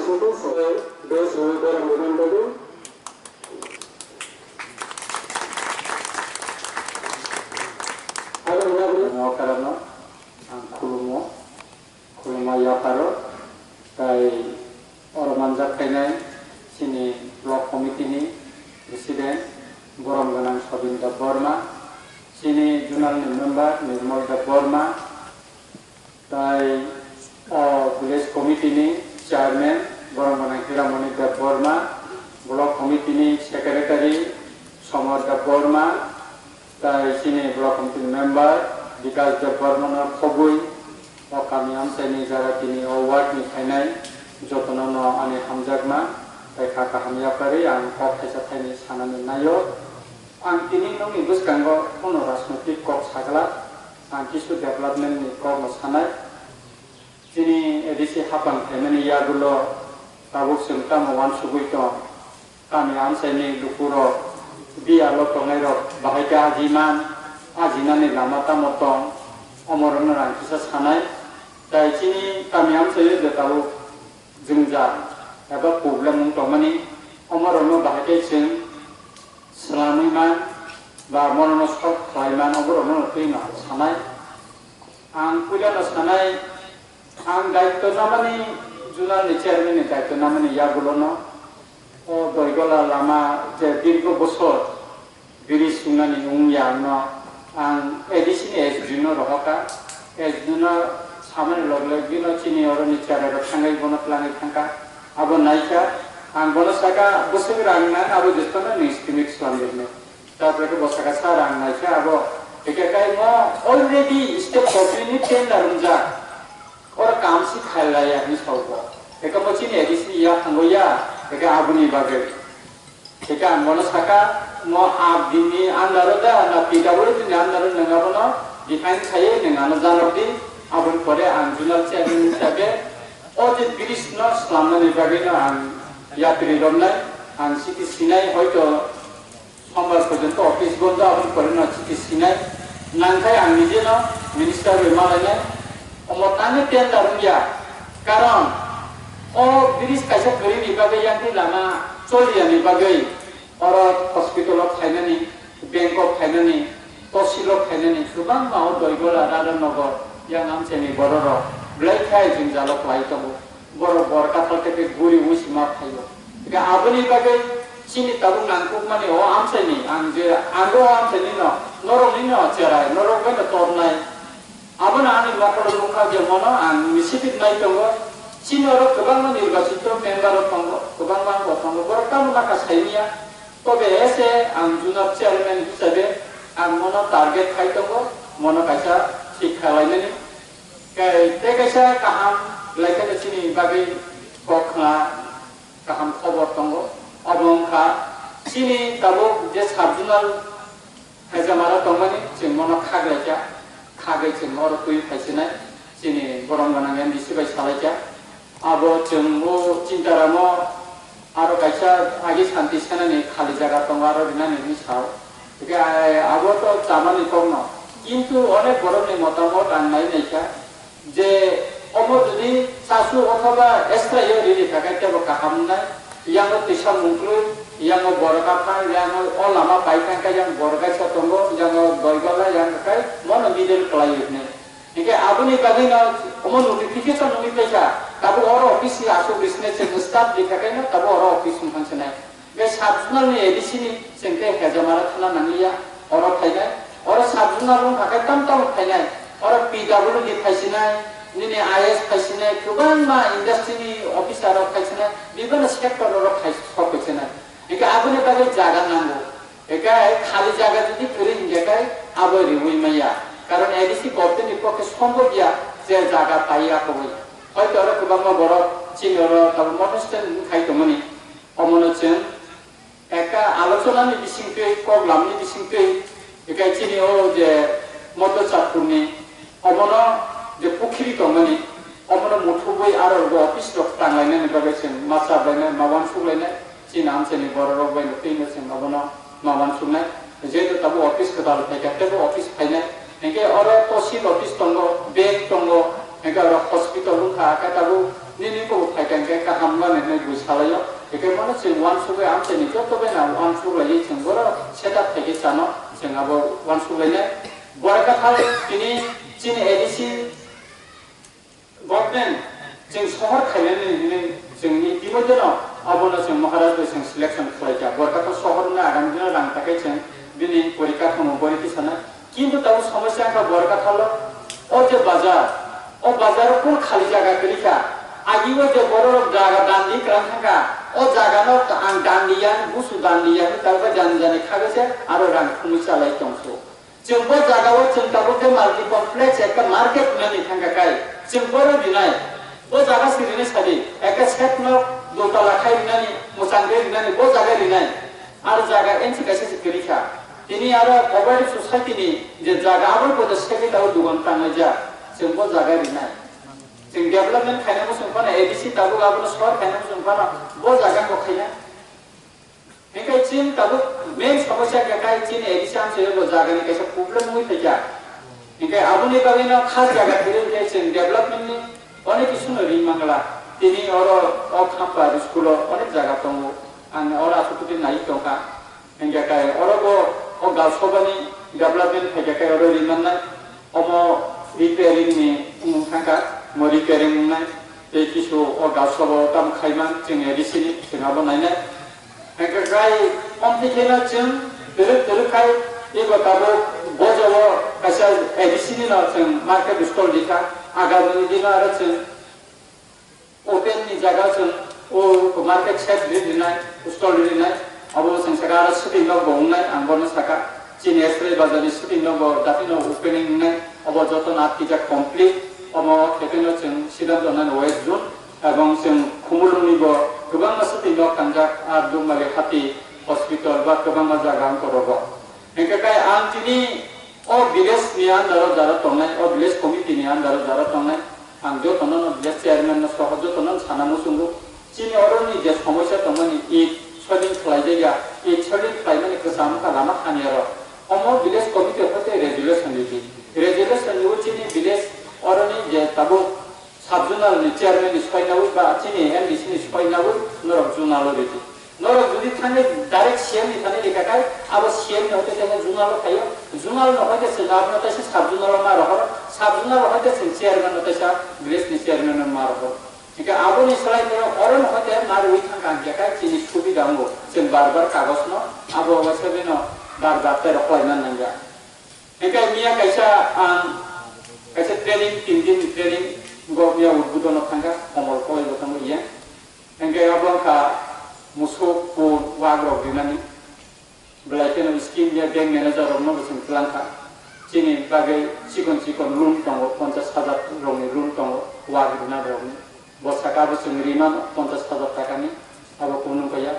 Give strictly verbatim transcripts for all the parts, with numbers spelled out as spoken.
Santosh Roy, Best Weather Memorandum. Abo ni bagwi Nokarano ang khulumo, khulumma yapharo, tai oro manjak khainai chini block committee ni president borom gwnang Sobin Debbarma, chini zonal ni member Nirmal Debbarma, tai o village committee ni chairman borom gwnang Hiramoni Debbarma, block committee ni secretary Somar Debbarma, tai chini block committee member Bikas Debbarma no khobwi o kami amchai ni jaga tini o ward ni phainai jotono no ani hamjakma tai kha kaham yaphari ang kok thaisa thaini sanani naio. Ang tini nokni bwskango bono rajnoitik kok sagla, ang kisu development ni kok no sanai. Chini A D C hapang phaimani yagulo tabuk chwng tamo uansugwi tong? Kami amchaini lukurok, biyalo tongnairok bahai khe ajiman, ajinani lama tamo tong? Omorokno ang kisa sanai. Tai chini kami amchaio je tabuk jwngjal eba problem wng tongmani, omorokno bahai khe chwng swlamwi man ba mono no solve khlai man, oborokno twi no sanai. Ang puilano sanai, ang daityo namani, zonal ni chairman ni daityo namani yagulono o Doigola lama je dirgo bosor bridge sungnani wngya no ang A D C ni S D no rohorkha, S D no samani loge loge bino chini oroni cherai rok thangwi bono twlangwi thangkha, abo naikha, ang bono saka bwswk rang nang abo jottono nwng estimate swlamjak no. Tarpore khe bwsakha sa rang naikhe abo. Hwnkhe khe mo already state government ni tender wngjak. Oro kam si khailaiya hinwi sao bo. Hwnkhe mo chini A D C ni yaphango ya, hwnkhe aboni bagwi. Hwnkhe ang bono saka, mo abdini under o da, na P W D ni under o nwng abono define khaiwi nwng ano janok di, aboni pore ang zonal chairman hisabe o je bridge no swlamnani bagwi no ang yapri romnai, ang chiti sinai hoito Sombar porjonto office bondo, aboni pore no chiti sinai. Nangkhai ang nijeno minister bai malainai. Omo tangwi tender wngya. Karon o bridge kaisa kwrwini bagwi, yangtwi lama choliyani bagwi oro hospital o phainani, bank o phainani, tosil o phainani, kwbangma o Doigola, Radhanagar, yang amchaini bororok belai khai jwngjalo kwlai tongo. Borok bor kathal khe tei guri wi sima phaio. Hwnkhe aboni bagwi chini tabuk nangkukmani o amchaini, ang je, ang o amchaini no, norokni no cherai, norok bai no tornai. Abono ani mokolo nukha je mono ang initiative nai tongo. Chini oro kwbangma nirbachito member rok tongo, kwbangma bo tongo, borok tamo naka saimanya. Tobe ese ang zonal chairman hisabe ang mono target khai tongo, mono kaisa thik khlaimani. Khe tei kaisa kaham laikha chini bagwi kok khna kaham khobor tongo. Obo wngkha chini tabuk je sub zonal Hezamara tongmani chwng mono khaglaikha, khagwi chwng oro twi phaisinai chini borom gwnang M D C bai salaikha. Abo chwng o Chintaramo aro kaisa agi santi senani khali jaga tongo, aro rinani hinwi sao. Hwnkhe ai abo to chamani kokno. Kintu onek borokni motamot ang nai naikha je omo jodi chasu othoba extra yo riri kha khe tebo kaham wngnai. Yango twisa mungklui, yango borok aphai, yango o lama pai thangkha, yang borok kaisa tongo, yango doi gala, yang kai mono middle kwlaiwi hwnwi. Hinkhe aboni bagwino omo notification nugwi paikha, tabuk oro office ni aswk bisne chwng staff rikha khe no tabuk oro office wngkha se nai. Hinkhe sub zonal ni A D C ni chwng khe Hezamara thana nangliya, oro phainai. Oro sub zonal wngkha khe tam tam phainai. Oro P W D phaisinai, nini I A S phaisinai, kwbangma industry ni officer rok phaisinai, bibano sector rok phai sok phaisinai. Hinkhe aboni bagwi jaga nango. Eka khali jaga jodi kwrwi hinkhe kai abo riwi maya. Karon A D C government ni pokhe sombhob ya je jaga pai ya koboi. Hoito oro kwbangma borok chini oro tabuk motor stand khai tongmani. Omono chwng eka alochona ni bisingtwi, kok lamni bisingtwi, eka chini o je Moto Chapur ni omono je pukhiri tongmani, omono muthubwi aro bo office rok tanglainani bagwi chwng ma chaplainai, ma uansuk lainai. Chini amchaini bororok bai no twi no chwng abono ma uansuknai. Jehetu tabuk office kwtal phaikha, teibo office phainai. Hinkhe oro tosil office tongo, bank tongo, Hingke oro hospital wngkha, hake tabuk nini kok phaikha hingke kaham mani hinwi bui salaio. Hingke mano chwng uansugwi amchaini joto bai na uansuk laiwi chwng borok setup khaikhe chano chwng abo uansuk lainai. Borok kathal tini chini A D C government chwng sohor khainani hinwi chwng itimoddheno abono chwng Maharaj bai chwng selection khlaikha. Borok kathal sohor wngna agam dino rang takhai chwng bini porikha thangwi bori tisanai. Kintu tabuk somosya wngkha Borkathalo, o je bazar, o bazar o kung khali jaga kwrwi kha. Agi o je borok rok jaga dandi kwrang thangkha, o jaga no ang dandi ya, busu dandi ya, hinwi tabuk jani jani khabe se aro rang thumwi chalai tongsu. Chwng bo jaga o chwng tabuk khe multi complex ekta market wnani thangkha kai, chwng bono rinai, bo jaga se rinai sadi, ekta set no dotala khai rinani, mwchang de rinani, bo jaga rinai. Aro jaga N C kaisa se kwrwi kha. Tini aro cooperative society ni je jaga abo bo de segwi tabuk dugan tanglaijak. Chwng bo jaga rinai. Chwng development khaina muchung phano A D C tabuk abono sor khaina muchung phano bo jaga bo khaina. Hinkhe chini tabuk main somosya khe kai chini A D C amchaio bo jaga ni kaisa problem wngwi phaikha. Hinkhe aboni bagwino khas jaga kwrwi hinkhe chwng development ni onek kisu no ring mangla. Tini oro o Khampar school o onek jaga tongo. Ang oro aswk twi nai tongkha. Hingkhe kai oro bo o Galsabani development phaikha kai oro rimannai. Omo repairing ni wng thangkha, omo repairing wngnai. Tei kisu o Galsaba o tamo khaiman chwng A D C ni chwng abo nainai. Hingkhe kai omtwi kheno chwng twrwk twrwk khai ebo tabuk bojo o kaisa A D C ni no chwng market stall rikha. Agami dino aro chwng Open ni jaga chwng o market shed ri rinai, stall ri rinai, abo chwng saka aro shooting nok bo wngnai, ang bono saka. Chini S R A bazar ni shooting nok bo daphino opening wngnai, obo joto no atkijak complete, omo kheteno chwng sidanto nani west zone, ebong chwng Khumulwng ni bo kwbangma shooting nok tangjak, ar Dukmali Hati hospital ba kwbangma jaga wngkha rogo. Hingkhe kai ang tini o village ni under o jara tongnai, o village committee ni under o jara tongnai, ang jotono no village chairman no soho jotono no sana muchungo. Chini oro ni je somosya tongmani, it soiling khlai jaya, it soiling khlaimani kwcham wngkha lama hamya rok. Omo village committee hoite resolution ridi. Resolution riwi chini village oro ni je tabuk Sub zonal ni chairman ni soinawi ba chini M D C ni soinawi norok zonal o ridi. Norok jodi thangwi direct C M ni thani rikha khai, abo C M ni hoite khe zonal o phaio, zonal no hoite chwng abono teisa sub zonal o ma rohoro, sub zonal o hoite chwng chairman no teisa village ni chairman no ma rohoro. Hingkhe aboni slai norok oro no hoite ma rwi thangkha hingkhe khai chini subida wngo, chwng bar bar kagoj no abo waisa bino bar bar tei rok khlai man nangya. Hingke miya kaisa ang kaisa training, tin din ni training, bo miya udbudon o thangkha, Komol Koi bo tongo iya. Hingke abo wngkha musuk, pun, wak rok rinani. Belai kheno scheme ya bank manager rok no bo chwng twlang kha. Chini bagwi chikon chikon loan tongo, ponchash hajar rok ni loan tongo, wak rinani rok ni. Bo saka bo chwng rimano ponchash hajar taka ni, abo kunu kaya.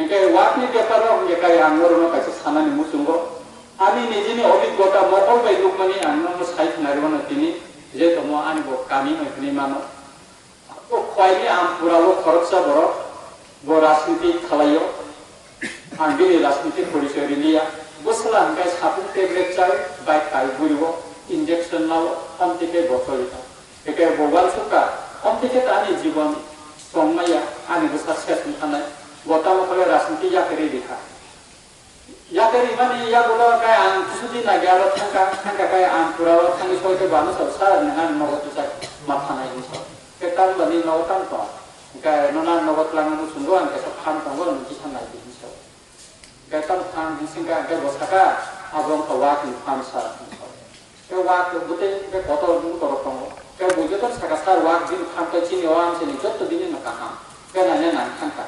Hingke wak ni bepar o hingke kai ang norok no kaisa sanani muchungo. Ani nijini obhiggota mokol bai nukmani ang nono sai khna rwno tini, je tomo ani bo kami bai hwnwi mano. Bo khwai ni ang pura o khoroksa borok, bo rajniti khalai o. Ang bini rajniti porichoi riliya. Bwsla hingke sapung tablet chai, bai kai buri o, injection lao, amtwi khe bo toli tong. Eke bo uansukha, omtwi khe ani jibon tongmaya, ani bwsa ses wngkhanai, bo tamo khe rajniti yakarwi rikha. Yakarwi mani yagulo khe ang kisu din age aro thangkha, thangkha khe ang pura o thangwi soi khe bo ano sabo sir, nwng ani nogo twisa ma phanai hinwi sao. Khe tamoni nogo tamo tong? Khe nono ani nogo twlangma muchungo ang kaisa phan tongo, nwng kisa nai di hinwi sao. Khe tamo phan hinsing khe ang khe bo saka, abo wngkha wak ni phan sa hinwi sao. Khe wak bwtwi khe kotor bwtwi kotor tongo. Khe bo joto saka sar wak bini phan tei chini o amchaini joto bini no kaham. Khe naina nang thangkha.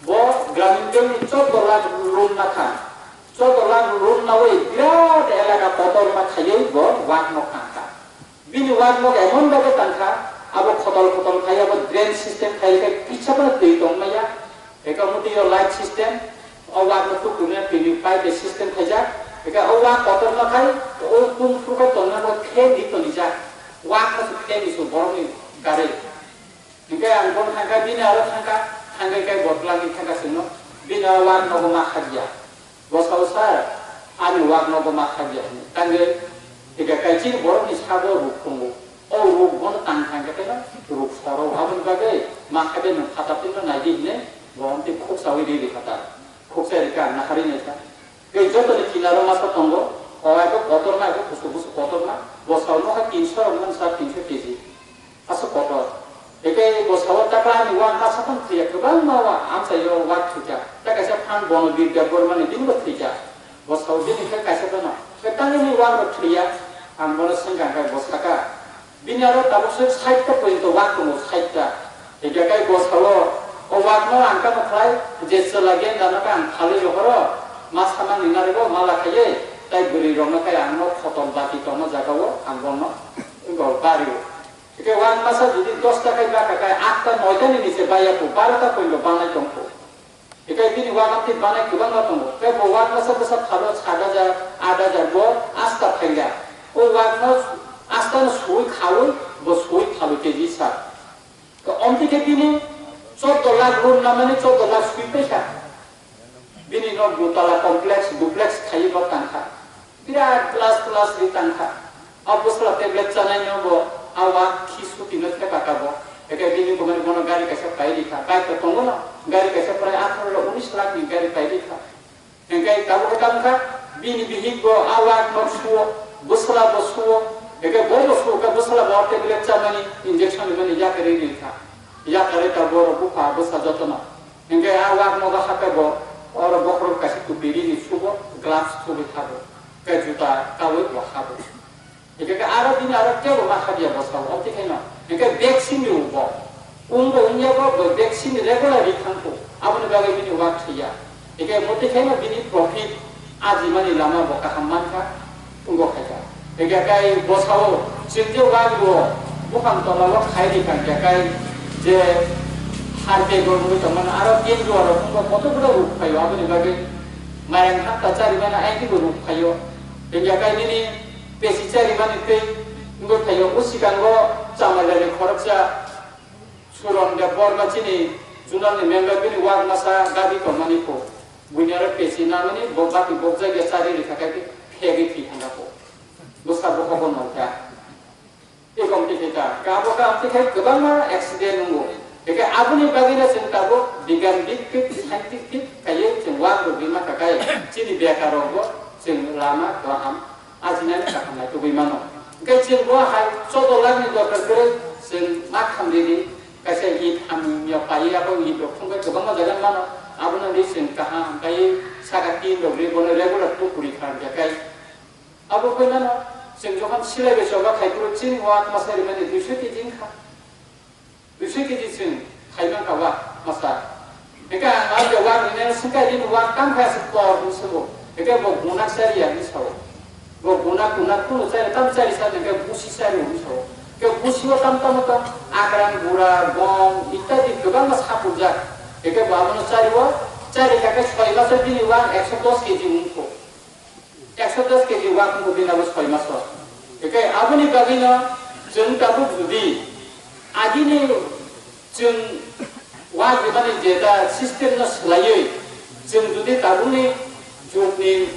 Bo Gramin Bank ni choudo lakh loan na kha. Choudo lakh loan nawi birat elaka kotor ma khaiwi bo wak no khangkha. Bini wak no emon babe tangkha, abo khotol khotol khai, abo drain system khai khe kisa phano twi tong maya. Eka muti o light system, o wak no tuku ne tini pipe system khaijak. Eka o wak kotor no khai, o tung phuru khai tongna bo khe di tonijak. Wak no se khe ni su borok ni gari. Hingke ang bon thangkha, bini aro thangkha, thangkhe kai botla ni thangkha sino, bini o wak no bo ma khajya. Bo sao sir, ani wak no bo ma khajya hini. Tangke, hingke kai chini borok ni sabo ruk tongo. O ruk bono tang thang khe teno ruk soro. Aboni bagwi ma khe de nwng phatar tino nai di hine bo amtwi khuksa wi ri ri kha ta. Khuksa ri ka ang nahari nai kha. Tei jotoni kinaro masa tongo, o abo kotorma, abo kusu kusu kotorma, bosao nokha tinso rok man sa tinso keji. Aswk kotor. Tei bo sao takla ni wak masa tong thwiya, kwbangma wa amchaio wak thwikha. Tei kaisa phan bono bir debor mani bini bo thwikha. Bo sao bini khe kaisa dono. Tei tangni wak rok thwiya, ang bono swngkha khe bo saka. Bini aro tabuk se sait ta porjonto wak tongo, sait ta. Tei kai bo sao, o wak no ang kamo khlai, je chwla gen dano khe ang phalwi rohoro, ma samani narwgo, ma lakhaiwi, tai bwrwi rok no khe ang no khotol bati tongma jaga o ang bono gol bario. Tei wak masa jodi dos ta khai baka khai atta noi ta ni niche baiya ko, baro ta porjonto banai tongkho. Tei bini wak amtwi banai kwbangma tongo. Tei bo wak masa bwsa phalo sat hajar, aat hajar bo asta phaila. O wak no asta no sui khaui, bo sui phalo keji sa. To omtwi khe bini chordo lakh loan lamani chordo lakh sui paikha. Bini no dutala complex, duplex khaiwi bo tangkha. Birat plus plus ri tangkha. A bwsla tablet chanai no bo a wak khi suti no thepa ka bo. Eke bini kumani bono gari kaisa pai ri kha. Bike to tongo no. Gari kaisa prai atharo unis lakh ni gari pai ri kha. Hengkai tabuk tang kha bini bihik bo a wak no suo, bwsla bo suo. Eke bo bo suo ka bwsla bo tablet chamani injection ni mani yakari ri kha. Yakari ta bo ro bupha bwsa jotono. Hingke a wak nogo hake bo oro bokhorok kaisa tupi rini subo, gloves subi thabo, tei juta kawi bo habo. Hingke ke aro bini aro kebo ma khabiya bosao, oti khaino. Hingke vaccine ni ubo. Ungbo ungya bo, bo vaccine regular ri thangkho. Aboni bagwi bini wak thwiya. Hingke moti khaino bini profit ajimani lama bo kaham mankha. Tongo khaikha. Hingkhe kai bosao chwng je wagrio buphang tolao khai di kha, hingkhe kai je harke gormui tongmani aro tin duaro wngkha kotor bwrwi ruk phaio, aboni bagwi mairang hakta charimani ayangkhe bo ruk phaio. Hingkhe kai nini pesi charimani tei wngwi phaio. O sikango Chamailani khoroksa Suron Debbarma chini junalni member bini wak masa gabi tongmani kho. Buini aro pesi namani bo bati bokjak ya chari rikha khe phegwi thwi thangkha kho. Bwsa bokhok bo nokha. Ekom tikhe ta. Kabo kam tikhe kwbangma accident wngo. Eke aboni bagwino chwng tabuk bigan bikthik scientific kaiye chwng wak rwgwi mankha khe chini bekar rok bo chwng lama kaham ajinani kaham naitugwi mano. Hingke chwng bo hai choudo lakh ni dorkar kwrwi chwng ma khamridi, kaisa it hamya paiwi abo it rok thumbai kwbangma jaga mano, abono ri chwng kaham kaiwi saka tin rok ri bono regular tuburi kha hingke kai abo khe mano chwng jokhon silai bai choba khai phuru chini wak masa rimani duiso keji wngkha. Bisi kiji chwng khai mankha wak masa. Hingke ang a je wak rinai swngkha, nini wak tang kha se kor hwnwi swngo. Hingke bo gunak chari ya hwnwi sao. Bo gunak gunak kunu chari tam chari sa hingke busi chari hwnwi sao. Hingke busi o tam tamo tong akrang, bura, gom ityadi kwbangma sapurjak. Hingke bo abono chari o, chari kha khe soi maso bini wak ekso dos keji wngkho. Ekso dos keji wak wngkha bini abo soi maso. Hingke aboni bagwino chwng tabuk jodi agini chwng wak rimani jeta system no swlaiwi chwng jodi tabukni jugni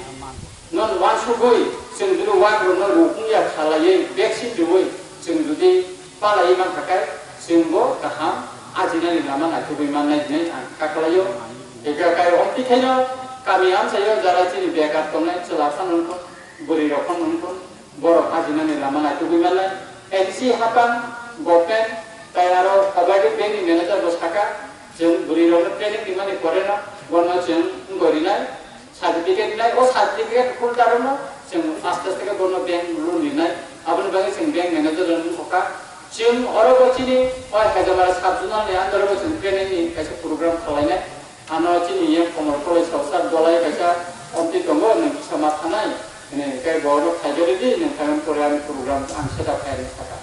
non wansugwi chwng jodi wak rokno rukung ya khalaiwi vaccine riwi chwng jodi palaiwi mankha khe chwngbo kaham ajinani lama naitugwi mannai hinwi ang kha khlaio. Hingke kai omtwi khaino kami amchaio jara chini bekar tongnai chwla phano wngkha, bwrwi rok phano wngkha, borok ajinani lama naitugwi mannai. N C hapang government tai aro Cooperative Bank ni manager bo saka, chwng bwrwi rokno training rimani pore no bono chwng wngwi rinai. Certificate nai, o certificate holder no chwng aste aste khe bono bank loan rinai, aboni bagwi chwng bank manager rok wngkha. Chwng oro bo chini o Hajamara sub zonal ni under o chwng training ni kaisa program khwlainai. Ano chini yang Komol College o sir Dolai kaisa omtwi tongo, nwng kisa ma thanai. Hwnwi khe bo no phaigari di, nwng phaiman pore ani program ang set up khainai saka.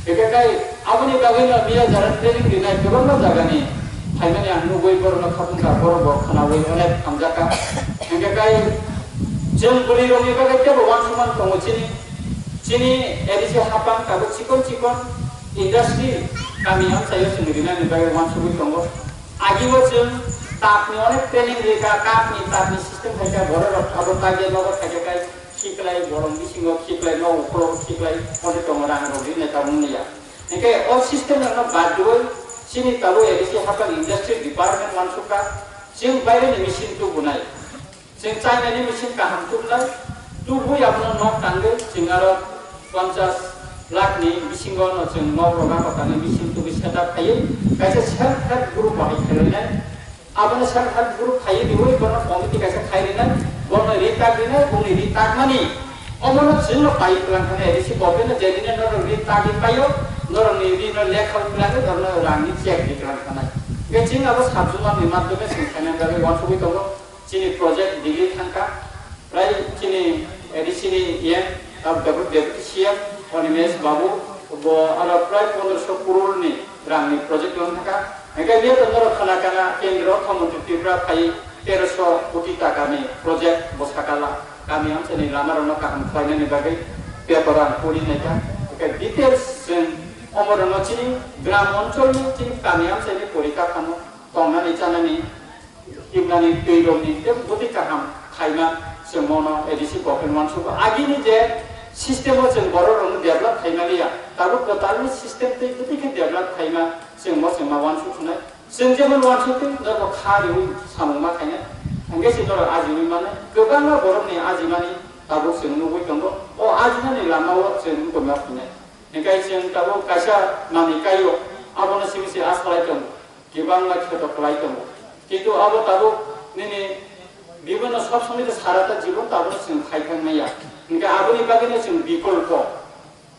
Hingke kai aboni bagwi no miya jara training rinai kwbangma jagani phaimani ang nugwi borokno khapung kha, borok bo khwnawi onek hamjakha. Hingke kai chwng bwrwi rokni bagwi teibo uansukmani tongo chini, chini A D C hapang tabuk chikon chikon industry kami amchaio chwng rinani bagwi uansugwi tongo. Agio chwng tapni onek training rikha, tapni, tapni system khaikha, borok rok abo tagya nogo khaikha kai. khiklai, borok bisingo khiklai, nok ukhulok khiklai, onek tongo rang rok rinai tabuk wngya. Hinkhe o system no bad rwui chini tabuk A D C haphang industry department wansukha, chwng baireni machine tubunai. Chwng China ni machine kaham tubunai, tubui abono nok tangwi chwng aro ponchas lakh ni bisingo no chwng nok rok abo tangwi machine tubui setup khaiwi kaisa self help group bahai khailainai. Abono self help group khaiwi riui bono committee kaisa khai rinai, bono ri tak rinai, boni ri takmani omono chwngno pai twlang khanai, A D C government no jedino norok ri tagwi paio, norokni rino lekha twlangwi norokno rangni check di twlang khanai. Hinkhe chwng abo sub-zonal ni madhyome chwng khaina bagwi uansugwi tongo. Chini project Delhi thangkha, prai chini A D C ni E M, abo deputy, deputy C M, Animesh Babu, bo aro prai pondroso crore ni rang ni project wng thangkha. Hinkhe biyar norok khana kana kendro orthomontri Tripura phai terosho koti taka ni project bo sakala kami amchai ni lama rok no kaham khlainani bagwi paper ang pori naikha. Hinkhe details chwng omo rok no chini gram onchol ni chini kami amchai ni porikha phano tongnani chanani Himnani twi rokni tei bwtwi kaham khaima chwng mono A D C government uansugo. Agini je system o chwng borok rokno develop khaima liya, tabuk kwtalni system twi bwtwi khe develop khaima chwng bo chwng ma uansuk sunai. Chwng jemon uansuk twi norok kha riui samung ma khainai. Hingke se norok ajiui mannai. Kwbangma borokni ajimani tabuk chwng nugui tongo. O ajinani lama o chwng wngkoi ma phinai. Hingke chwng tabuk kaisa manwi kaio, abono simi se asalai tongo. Kibangma kheto kwlai tongo. Kintu abo tabuk nini bibhinno sob somoi de sarata jibon tabuk chwng khai thang maya. Hingke aboni bagwino chwng bikolpo.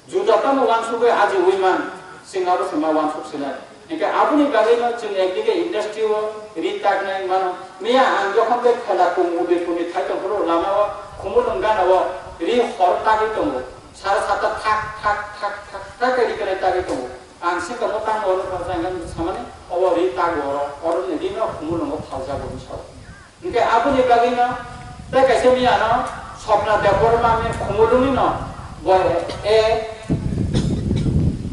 Juda tamo uansugwi ajiui man, chwng abo chwng ma uansuk sinai. Hingke aboni bagwino chwng ekdige industry o ri taknai mano. Miya ang jokhon tei khela kung ude kuni thai tongphuru lama o khumulwng gana o ri hor tagwi tongo. Sara sata thak thak thak thak thak khe ri kanai tagwi tongo. Ang se tongo tamo oro kok jang samani obo ri tago oro, oro ni ri no khumulwngo phaljago hinwi sao. Hingke aboni bagwi no tei kaisa miya no Sopna Debbarma ni khumulwngni no bo e, e,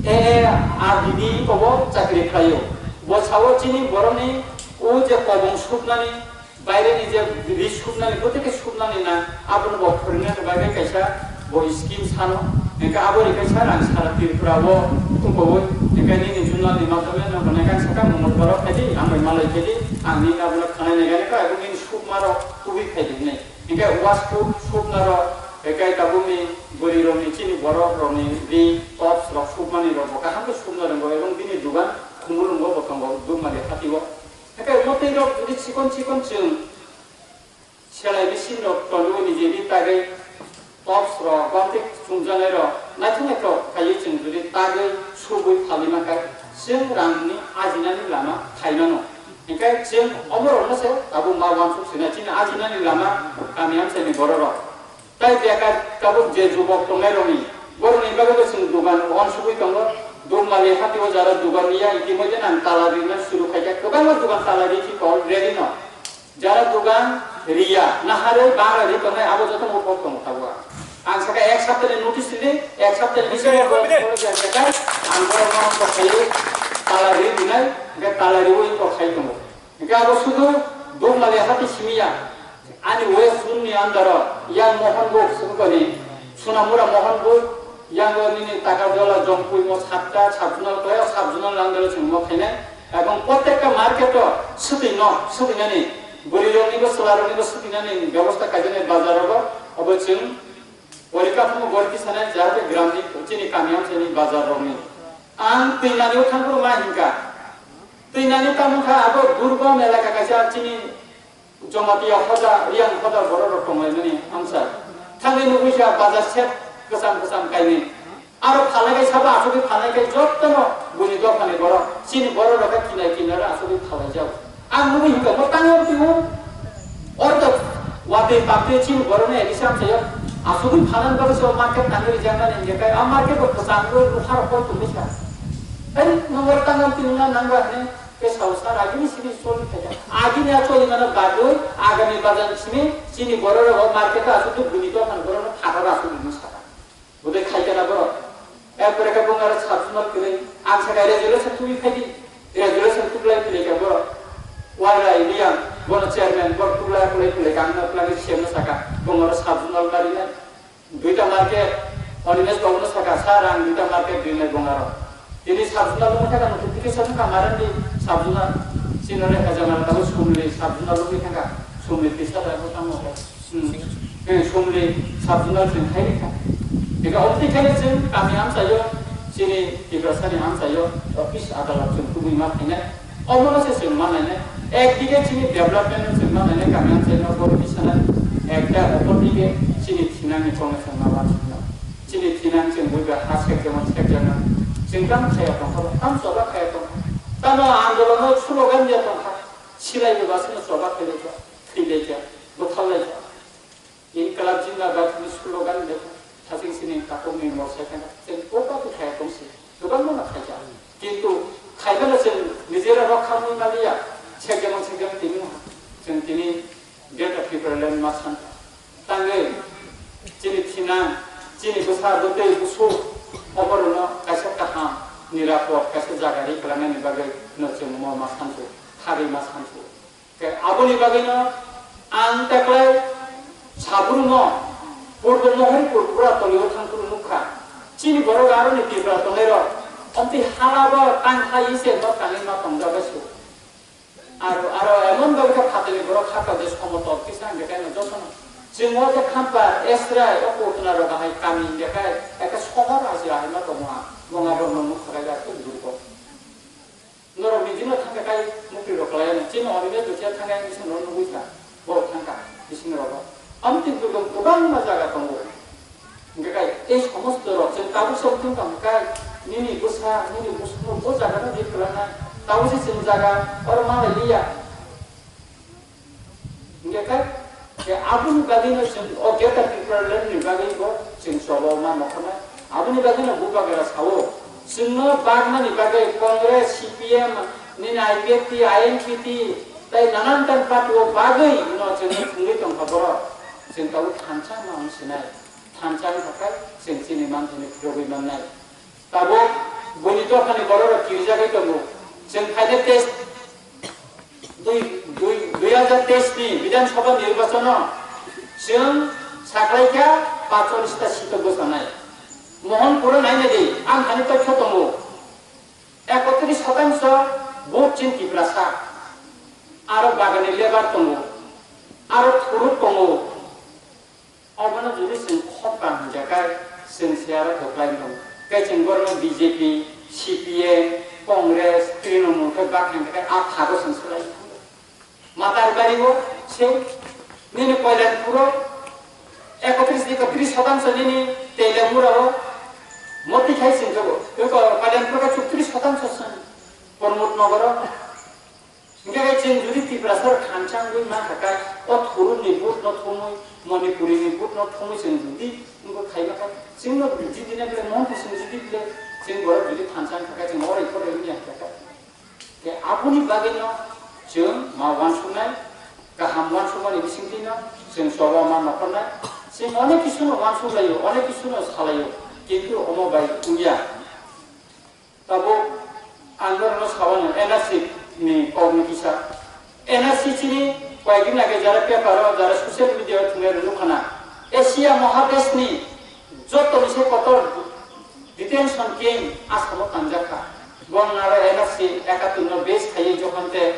e, R D D kobo chakri khlaio. Bo sao chini borokni o je kobong suknani Baireni je ri suknani, bwtwi khe suknani na, abono bo phwrwngna bagwi kaisa bo scheme sano. Hingkhe abo ri kaisa rang sara Tripura o tongkogwi. Hingkhe nini journal ni madhyome no hwnwi khe ang sakha Mongol borok khaidi, ang bai malai khaidi, ang nini abono khanai nai gani kha, abo nini sukma rok tubui khaidi hinwi. Hingkhe wasku sukna rok, hingkhe tabukni bwrwi rokni chini borok rokni ri tops rok sukmani rok bo kaham khe sukna rwngo, ebong bini dugan Khumulwngo bo tongo, Dukmali hati o. Hingkhe mwtwi rok jodi chikon chikon chwng selai machine rok tonwi niji ri tagwi tops rok bamtwi chumjaknai rok naithok naithok khaiwi chwng jodi tagwi subwi phalwi mankha chwng rang ni ajinani lama khaimano. Hingkhe chwng omo rokno se tabuk ma uansuk sinai chini ajinani lama kami amchaini borok rok. Tai beka tabuk je jubok tongnai rokni, borokni bagwi bo chwng dugan uansugwi tongo. Dukmali hati o jara dugan ya, itimodhe nang tala rina suru khaikha, kwbangma dugan tala ri khe already no. Jara dugan riya, naharwi bara ri tongnai, abo joto murkhok tongo tabuk. Ang sakha ek saptani notice ridi, ek saptani bisingo ang borokno kokhaiwi tala ri dinai, hingkhe tala riwi kokhai tongo. Hingke abo sudu Dukmali hati simi ya. Ani West Zone ni under o yang Mohanbug sukoni, Sunamura Mohanbug, yang o nini Takarjola, Jompuimo satta sub-zonal koi, o sub-zonal under o chwng mo khainai. Ebong protekta market o swtwi no, swtwi nani, bwrwi rok ni bo, chwla rok ni bo swtwi nani bebosta kaijaknai bazar rogo, obo chwng Porikha phano gorki sanai jahate gram ni chini kami amchaini bazar rok ni. Ang twi nani o thangphuru ma hinkha. Twi nani tamo kha abo durbom elaka kaisa chini Jamatia hoda, Riyang hoda borok rok tonglaimani amsa. Thangwi nugwi kha bazar set kwcham kwcham kainwi. Aro phalai kai sabo achugwi phalai kai jottono buni dophani borok. Chini borok rok khe kinai kinai ro achugwi phalai jago. Ang nugwi hwnkha, mo tangwi twiwi. Ortho watwi paktwi chini borokni A D C amchaio asugwi phanan bagwi se o market tangwi rijaknani hinkhe kai a market bo kwchangwi lukharok koi tongwi sa. Ai, nwng oro tangwi twi wngna nangba hwnwi khe sao sar agini simi choli phaikha. Agini a choli mano bagwi agami bazar simi chini borok rok o market o asugwi buni dophani borokno phataro asugwi wngwi sakha. Budai khai kana borok. Erpore khe bung aro sub-zonal kwrwi, ang sakha resolution tubui phaidi. Resolution tuklai pili khe borok. Wailai Riyang, bono chairman, borok tuklai kwlai pili khe ang no twlangwi C M no sakha. Bung aro sub-zonal barinai. Rang duita market rinai bongarok. Tini sabjuna lungwi thangkha notification wngkha marandi sabjuna sinore hajamara tabo sumli sabjuna lungwi thangkha sumli tisa da botamo. Hmm. Eh, sumli sabjuna chwng khairi kha. Ega obti khairi chwng kami amchaio chini Tiprasani amchaio office adalat chwng kubui ma khainai. Omono se chwng ma nainai. Ekdige chini development no chwng ma nainai kami amchaino bor kisa nai. Ekta opor dige chini thinangni kongno chwng ma wansuknai. Chini thinang chwng buiba ha sekjama sekjama. Chwng tamo khaya tongkha, tamo choba khaya tongkha. Tamo andolono slogan dia tongkha. Silai bebasino choba khailaikha, thwilaikha, butharlaikha. Inqilab Zindabad ni slogan dia thasing sini takokni morsa khana. Chwng kopa tu khaya tongsi. Kwbangma no khaikha. Kintu khaibano chwng nijera rokha mui maliya. Sekjama sekjama tini chwng tini Greater Tipraland ma san. Tangwi chini thinang, chini bwsa bwtwi busuk oborokno kaisa kaham, nirapod, kaisa jaga ri kwlangnani bagwi no chwng mo ma sansu, khagwi ma sansu. Khe aboni bagwino ang teklai saburumo Purbo Mohoripur pura tolio thangphuru nukha. Chini borok aroni Tripura tongnairok omtwi halabo tangkha ise no tangwi ma tongjago su. Aro, aro emon bhabe khe phatani borok hakha je somotol kisa hingke kaino jotono. Chwng o je khampa Esrai o Kotuna rok bahai kami hingke kai eke sohor aji ahai ma tongo ha. Bonga rok no nukha kai jak tuk durko. Norok ni dino thangka kai mukri rok kalai no. Chini oni le dukia thangka bising rok nugui kha. Bo thangka bising rok. Amtwi bwrwi kwbangma jaga tongo. Hingke kai, ei somosto rok chwng tabuk se wngtong tong kai, nini bwsa, nini bwswkno bo jaga no ri kwlangnai, tabuk se chwng jaga oro ma lai liya. Hingke kai, ke aboni bagwi no chwng o Greater Tipraland ni bagwi bo chwng choba ma nokharnai. Aboni bagwi no bubagra sao, chwngno bagmani bagwi Congress, C P M, nini I P F T, I N P T, tai nanan tan party o bagwi no chwng thwngwi tongkha borok, chwng tabuk thansa ma wng sinai. Thansa wngkha khe chwng chini manthani phirogwi mannai. Tabuk buini dophani bororok kirijagwi tongo. Chwng phainai teis, dui, dui, dui hajar teis ni Bidhan Sabha nirbachano chwng saklaikha pacholish ta seat o bwchanai. Mohanpur o nainai di, ang thani toksa tongo. Ekotris shotangsho vote chini Tiprasa. Aro bagani lebar tongo. Aro thuruk tongo. Obono jodi chwng khop kaham hwnjakha, chwng se aro kwplai wngkha. Tei chwng borokno B J P, C P M, Congress, Trinamool khe bak hwnjakha, a thago chwng swlai. Matar bari o se nini Koilanpuro ekotris, ekotris shotangsho nini Teliamura o moti khai chwng khe bo. Tei Koilanpuro khe chuktrish shotangsho chwng Pramod Nagar o. Hingke khe chwng jodi Tiprasa rok thansa wngwi ma kha khe, o thuruk ni vote no thumwi, Manipuri ni vote no thumwi chwng jodi wngwi khai ma kha, chwng no jidi na bile, mon chwng jidi bile, chwng borok jodi thansa wngkha khe, chwng oro ikho rwgwi ya kha khe. Khe aboni bagwi no chwng ma uansuknai, kaham uansukmani bisingtwi no chwng choba ma nokharnai, chwng onek kisu no uansuk laio, onek kisu no sa laio, kintu omo bai wngya. Tabuk ang norokno sawano N R C ni kokno kisa. N R C chini koyekdin age jara paper o, jara social media o thwngwi rwnukhana. Asia Mahadeshni joto ni se kotor detention camp Assam o tangjak kha. Bo naro N R C ekatur no base khaiwi jokhon te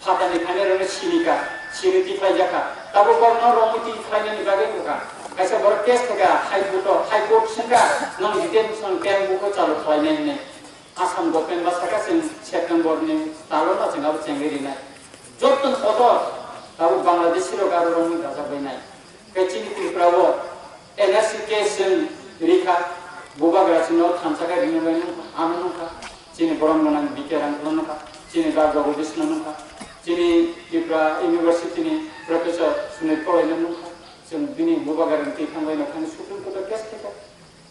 phatani thani rwno sini ka, sini tikhlai jak kha. Tabuk borokno romwi tikhlainani bagwi wngkha. Kaisa borok case theka High Court o, High Court swngkha, nwng detention camp buko chalu khlainai hwnwi. Assam government ba saka chwng September ni talo no chwng abo chengwi rinai. Joto kotor tabuk Bangladeshi rok aro romwi rajagwi nai. Tei chini Tripura o N R C case chwng rikha, bubagra chwngno thansa khe rinani bagwi nungkha, ano nungkha, chini borom gwnang B K Rangkholo nungkha, chini ba Jagadish no nungkha, chini Tripura University ni Professor Sunil Kolai no nungkha, chwng bini bubagra ni twi thangbai no thani Supreme Court o case khaikha.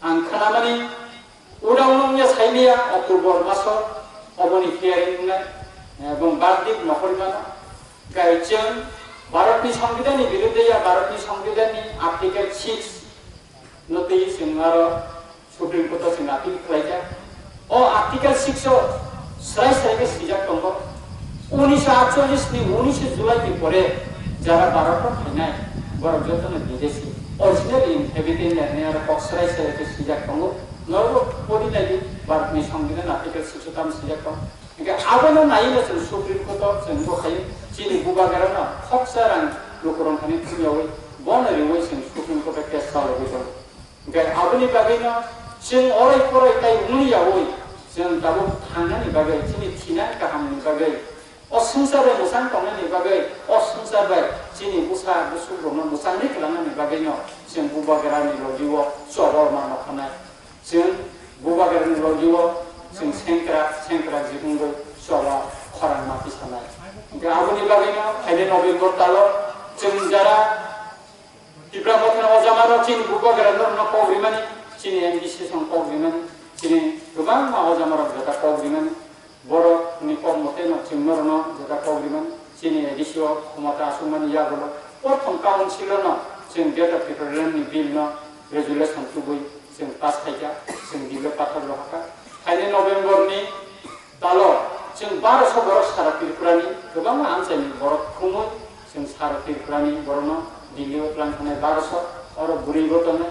Ang khnamani, udaung nungya saimaya October maso oboni hearing wngnai, ebong verdict mohormano. Gai chwng Bharatni Songbidanni birudhe ya, Bharatni Songbidanni Article six no twi chwng aro Supreme Court o chwng appeal khlaijak. O Article six o srai srai khe swijak tongo. Unisho atchollish ni unisho July ni pore jara Bharat o phainai borok jotono bidesi, original inhabitant hinwi aro kok srai srai khe swijak tongo. Norok pori naidi, Bharatni Songbidan Article sixty tam sijak tong. Hingke abono naiwi no chwng Supreme Court o chwng bo khai chini bubagra no khoksa rang lukurok thani thumyawi bono riwi chwng Supreme Court o case chalogwi tongo. Hingke aboni bagwi no chwng orai porai tai wngyawi chwng tabuk thangnani bagwi chini thina kahamni bagwi o swngchar bai mwchang tongnani bagwi, o swngchar bai chini bwsa bwswk rokno mwchangwi kwlangnani bagwi no chwng bubagra ni logi o chobor ma nokhanai. Chwng bubagra ni logi o chwng sengkrak sengkrak jikungwi choba khorang ma tisanai. Hingke aboni bagwi no phainai November talo chwng jara Tipra Mothani ojamarok chini bubagra norokno kok rimani, chini M D C song kok rimani, chini kwbangma ojamarok jota kok rimani, borokni kok mote no chwng norokno jota kok rimani, chini A D C o khomota aswkmani yagulo, prothom council no chwng Greater Tipraland ni bill no resolution tubui chwng pass khaikha, chwng bill o pathar rohakha. Phainai November ni Talo, chwng barosho borok sara Tripurani kwbangma amchaini borok khumui, chwng sara Tripurani borokno Delhi o twlang thangnai barosho, oro bwrwibo tongnai,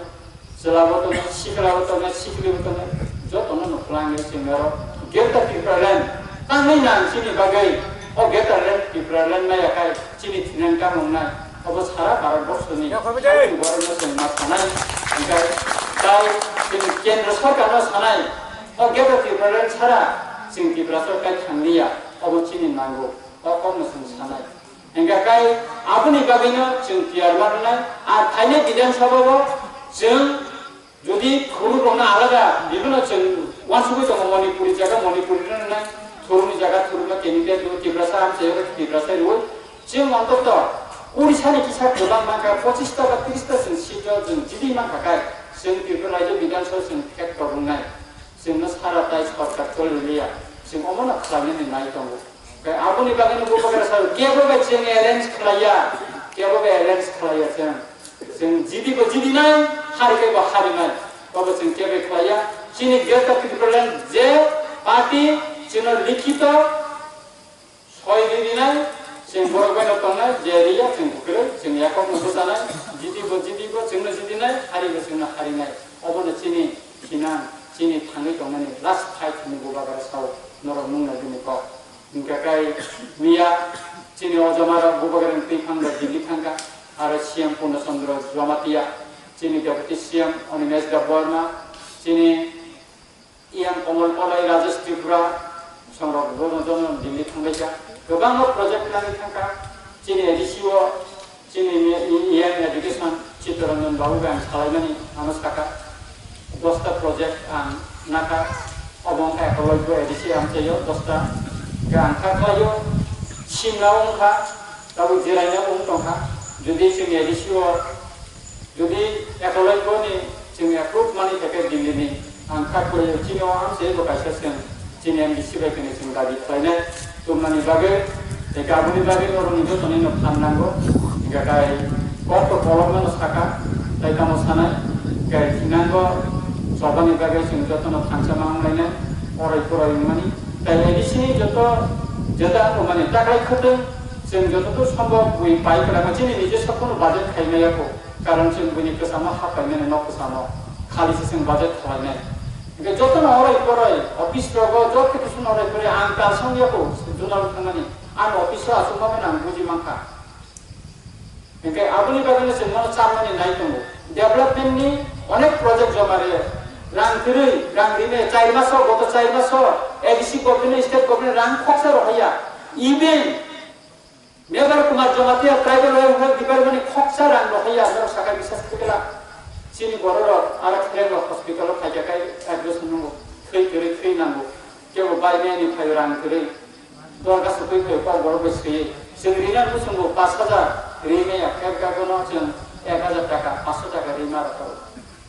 chwlabo tongnai, siklabo tongnai, siklibo tongnai, jotono no twlangwi chwng oro Greater Tripura Land tangwi nang chini bagwi, o Greater Land Tripura Land maya khai chini thinang kamung nai, obo sara Bharat borsoni borokno chwng ma sanai, hingkhe tai chini Kendra Sorkarno sanai, O Greater Tipraland sara chwng Tiprasa kai thanglia, obo chini nango, o kokno chwng sanai. Hingkha kai aboni bagwino chwng tiyar ma rwnai, ar phainai Bidhan Sabha o chwng jodi thuruk rokno alada, bibino chwng uansugwi tongo, Manipuri jaga Manipuri rwnai, thurukni jaga thurukno candidate rwo, Tiprasa amchaio Tiprasa rwo, chwng ontoto Odisha ni kisa kwbang mankha, pochista ba trista chwng seat o chwng jidi mankha kai, chwng Tripura rajyo Bidhan Sabha chwng factor wngnai. Chwngno sara tai sorkar choli liya, chwng omono khlainani nai tongo. Tei aboni bagwino bubagra salo, kebo bai chwng alliance khlaiya, kebo bai alliance khlaiya chwng. Chwng jidi bo jidi nai, hari kebo hari nai. Obo chwng kebo khlaiya. Chini Greater Tipraland je party chwngno likhito soi ri rinai, chwng borok bai no tongnai, je riya chwng kwrwi, chwng yakhok no bwchanai, jidi bo jidi bo chwngno jidinai, hari bo chwngno harinai. Obono chini thinang, chini thangwi tongnani last fight hinwi bubagra sao, norok nuknai bini kok. Hingkha kai miya chini o jama rok bubagra ni twi phang bai Delhi thangkha, aro C M Purna Chandra Jamatia, chini Deputy C M Animesh Debbarma, chini E M Kamal Palai, Rajesh Tripura, songrok jono jono Delhi thanglaikha. Kwbangma project nangwi thangkha. Chini A D C o, chini E M Education, Chittaranjan Babu bai ang salaimani, ano saka, dosta project ang nakha, obo wngkha Ekologyo A D C amchaio, dosta, khe ang kha khlaio, simna wngkha, tabuk jeraina wng tongkha. Jodi chini A D C o Jodi Ekologyo ni chwng approve mani khe khe Delhi ni ang kha kwrwi chini o amse bo kaisa chwng chini M D C bai khe chwng dabi khlainai tumnani bagwi, tei kabuni bagwi norokni joto ni no phan nango, hingkha kai kok to kolok mano saka, tai tamo sanai, kai thinango chobani bagwi chwng joto no thansa ma wnglainai, orai porai wngmani, tai A D C ni joto jeda wngmani takhai khwtwng chwng joto to sombok bui pai kwlama chini nijesa kono budget khaimaya kho. Karon chwng buini kwchamo haphaimani nok kwchamo khali se chwng budget khwlainai. Hingkhe jotono orai porai office rogo joto khe chwng orai porai ang talsong yago juna thangmani ang office o aswk mano ang buji mankha. Hingkhe aboni bagwino chwng mano chamani nai tongo. Development ni onek project joma rw rang kwrwi rang rine char maso goto char maso A D C government state government rang khoksa rohaya. Even Mebar Kumar Jamatia Tribal Welfare Department ni khoksa rang rohaya norok saka bisas kwkla. Chini bororok aro khereng rok hospital o phaikha khai admission nungo thwi kwrwi thwi nango. Kebo bai mani phaio rang kwrwi. Dorga sukwi phaio kok borok bai swiwi. Chwng rina muchungo pash hajar ri maya khe gagono chwng ek hajar taka, pash taka ri ma rokha.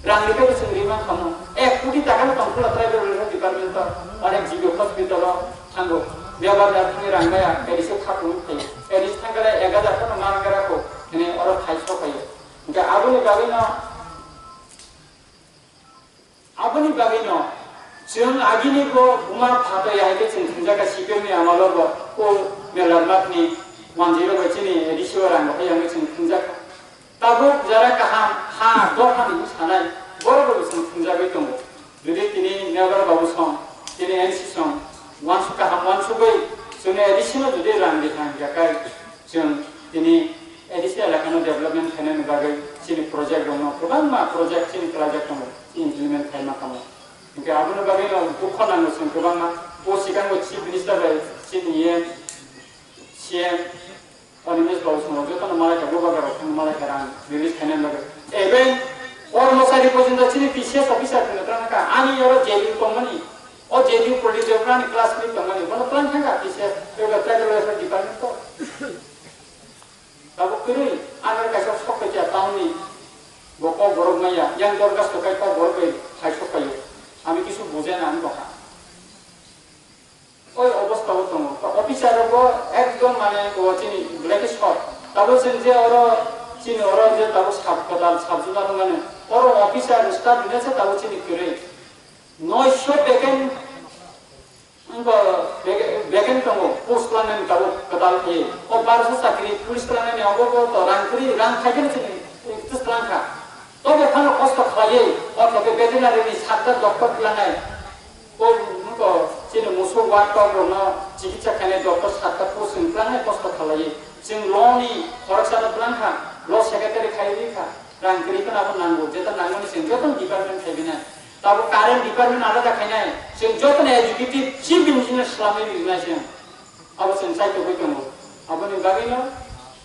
Rang ni khe chwng ri mankha mo. Ek koti taka no tongphuru tribal welfare department o onek G B hospital o thango. Bebak da thangwi rang maya, A D C o kha tongwi phaio. A D C thangkhe ek hajar phano ma rang khe rakho, hwnwi oro phai so phaio. Hingkhe aboni bagwi no, aboni bagwi no chwng agini bo buma phato ya hai khe chwng thwngjak kha C P M ni amalo bo o Melarmat ni manjwi rok bai chini A D C o rang rok yang chwng thwngjak kha. Tabuk jara kaham ha dophani sanai borok rok chwng thwngjagwi tongo. Jodi tini Megar babu song, tini N C song, wansuk kaham wansugwi chwngno additional jodi rang di thang ya kai, chwng tini A D C elakano development khainani bagwi chini project rokno kwbangma project chini project tongo, implement khaima kamo. Hinkhe aboni bagwi no dukho nango chwng kwbangma. O sikango Chief Minister bai chini E M, C M, Animesh babu song jotono malai kha, bubagra rok malai kha rang release khainani bagwi. Even kormochari porjonto chini T C S officer rokno twlang kha, ani oro J D U tongmani, o J D U politics rokno ani classmate tongmani, bono twlang kha T C S, eba tribal welfare department to. Tabuk kwrwi, ano kaisa sok paikha town ni, bo kok borok maya, yang dorgas to kai kok borok bai hai sok paio. Ami kisu bujai na ang bokha. Oi obostha o tongo. Officer rok bo ekdom mane bo chini black spot. Tabuk chini je oro, chini oro je tabuk sub kwtal, sub zona rok mane, oro officer staff hinwi se tabuk chini kwrwi. Noisho vacant, wngkha vacant tongo, post langnani tabuk kwtal khe. O barsa chakri police langnani abo bo to rang kwrwi, rang khai khe chini twlang kha. Tobo phano kosto khlaiwi, o khe veterinary ni sakta doctor langnai. O wngkha chini musuk ward tok rokno chikitsa khainai doctor sakta post wng twlangnai kosto khlaiwi. Chwng law ni khoroksano twlang kha, law secretary khai ri kha. Rang kwrwi phano abo nango, jeta nangmani chwng joto department khai binai. Tabuk current department alada khainai, chwng jotono executive chief engineer swlamwi rinai chwng. Abo chwng chaitogwi tongo. Aboni bagwino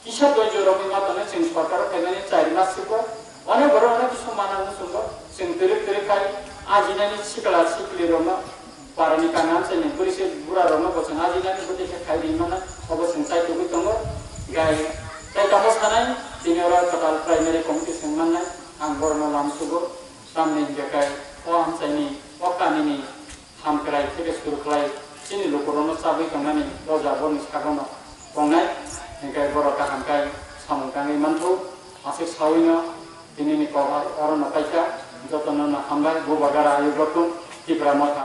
kisa doijo romwi ma tongnai chwng sorkaro phaimani char mas siko. Onek borok onek kisu mana muchungo. Chwng twrwk twrwk khai ajinani sikla sikli rokno, parani kanam chini bwrwi se bura rokno bo chwng ajinani bwtwi khe khai ri mano. Obo chwng chaitogwi tongo. Gai tai tamo sanai tini oro kwtal primary committee chwng mannai. Ang borokno lam sugo. Tamni hwnkhe kai o amchaini, o kamini hamkrai khe suru khlai chini lukurokno chabwi tongnani o jaboni sagono tongnai, hwnkhe borok kaham kai samung tangwi manthu, aswk sawino tinini kok orono paikha, jotono no hambai, Bubagra Ayuk Rotun, Tipra Motha.